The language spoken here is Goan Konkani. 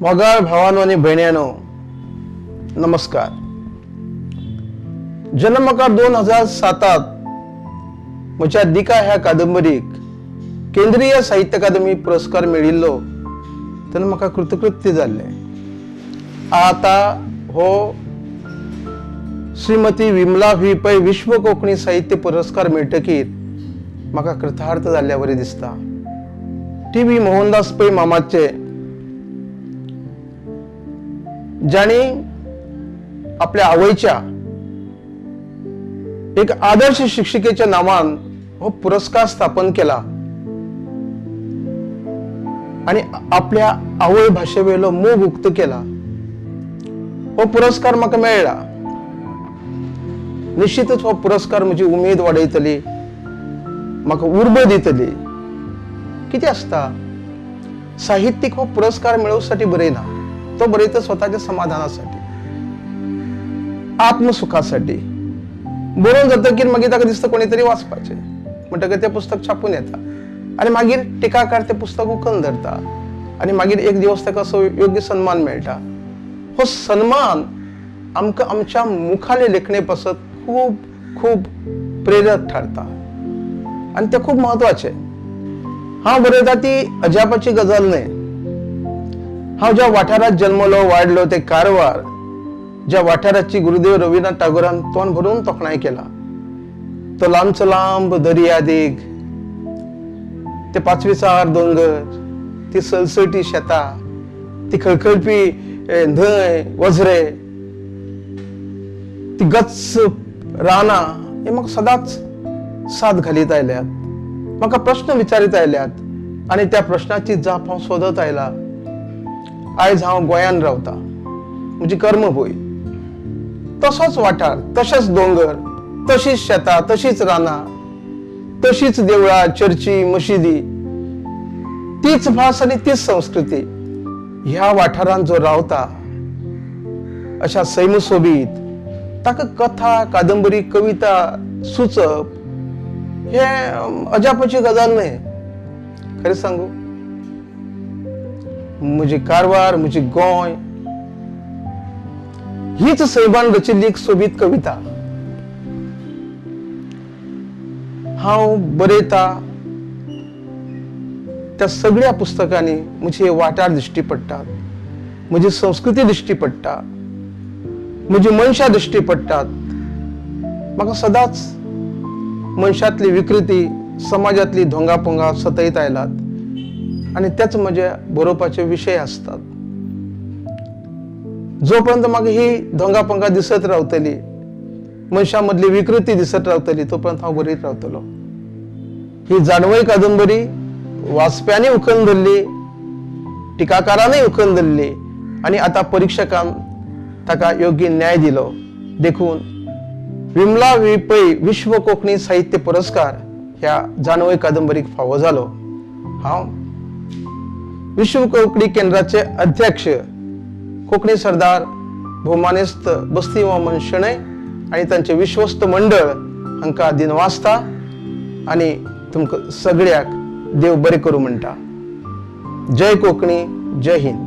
मोगाळ भावानो आनी भयण्यांनो नमस्कार. जेन्ना म्हाका 2007 म्हज्या दिका ह्या कादंबरीक केंद्रीय साहित्य अकादमी पुरस्कार मेळिल्लो तेन्ना म्हाका कृतकृत्य जाल्लें. आतां हो श्रीमती विमला व्ही पै विश्व कोंकणी साहित्य पुरस्कार मेळटकीर म्हाका कृतार्थ जाल्ल्या वरी दिसता. टी व्ही मोहनदास पै मामाचे, जांणी आपल्या आवयच्या एक आदर्श शिक्षिकेच्या नांवान हो पुरस्कार स्थापन केला आणि आपल्या आवय भाशेवेलो मोग उक्तो केला, हो पुरस्कार म्हाका मेळ्ळा. निश्चितच हो पुरस्कार म्हजी उमेद वाडयतली, म्हाका उर्बा दितली. कितें आसता, साहित्यीक हो पुरस्कार मेळोवसाठी बरयना, तो बरयता स्वताच्या समाधानासाठी, आत्मसुखासाठी. बरोवन जातकीर मागीर ताका दिसता कोणी तरी वाचपाचें, म्हणटकीर तें पुस्तक छापून येता आनी मागीर टिकाकार तें पुस्तक उखल धरता आनी मागीर एक दिवस ताका असो योग्य सन्मान मेळटा. हो सन्मान आमकां आमच्या मुखाले लेखणे पासत खूब खूब प्रेरक थारता आनी तें खूब म्हत्वाचें. हांव बरयता ती अजापाची गजाल न्हय. हांव ज्या वाठारांत जल्मलो वाडलो ते कारवार, ज्या वाठाराची गुरुदेव रवीन्द्रनाथ टागोरान तोंड भरून तोखणाय केला, तो लांबचो लांब दर्या देग, ते पाचवीचार दोंगर, ती सळसळटी शेतां, ती खळखळपी न्हंय वझरे, ती गच्च रानां, हे म्हाका सदांच साथ घालीत आयल्यात, म्हाका प्रश्न विचारीत आयल्यात आनी त्या प्रश्नाची जाप हांव सोदत आयला. आयज हांव गोंयान रावता, म्हजी कर्मभूंय, तसोच वाठार, तशेच दोंगर, तशीच शेतां, तशीच रानां, तशीच देवळां, चर्ची, मशिदी, तीच भास आनी तीच संस्कृती. ह्या वाठारांत जो रावता अशा सैम सोबीत ताका कथा, कादंबरी, कविता सुचप हे अजापाची गजाल न्हय. खरें सांगू, म्हजी कारवार, म्हजी गोंय हीच सैमान रचिल्ली एक सोबीत कविता. हांव बरयता त्या सगळ्या पुस्तकांनी म्हजे वाठार दिश्टी पडटात, म्हजी संस्कृती दिश्टी पडटा, म्हजी मनशां दिश्टी पडटात. म्हाका सदांच मनशांतली विकृती, समाजांतली धोंगापोंगा सतयत आयलात आनी तेच म्हजे बरोवपाचे विशय आसतात. जो पर्यंत म्हाका ही धोंगापोंगा दिसत रावतली, मनशां मदली विकृती दिसत रावतली, तो पर्यंत हांव बरयत रावतलो. ही जाणवय कादंबरी वाचप्यांनी उखल धरली, टिकाकारांनी उखल धरली आनी आतां परिक्षकान ताका योग्य न्याय दिलो. देखून विमला व्ही पै विश्व कोंकणी साहित्य पुरस्कार ह्या जाणवय कादंबरीक फावो जालो. हांव विश्व कोंकणी केंद्राचे अध्यक्ष कोंकणी सरदार भोवमानेस्त बस्ती वामन शणै आनी तांचे विश्वस्त मंडळ हांकां दिनवासता आनी तुमकां सगळ्याक देव बरें करूं म्हणटा. जय कोंकणी, जय हिंद.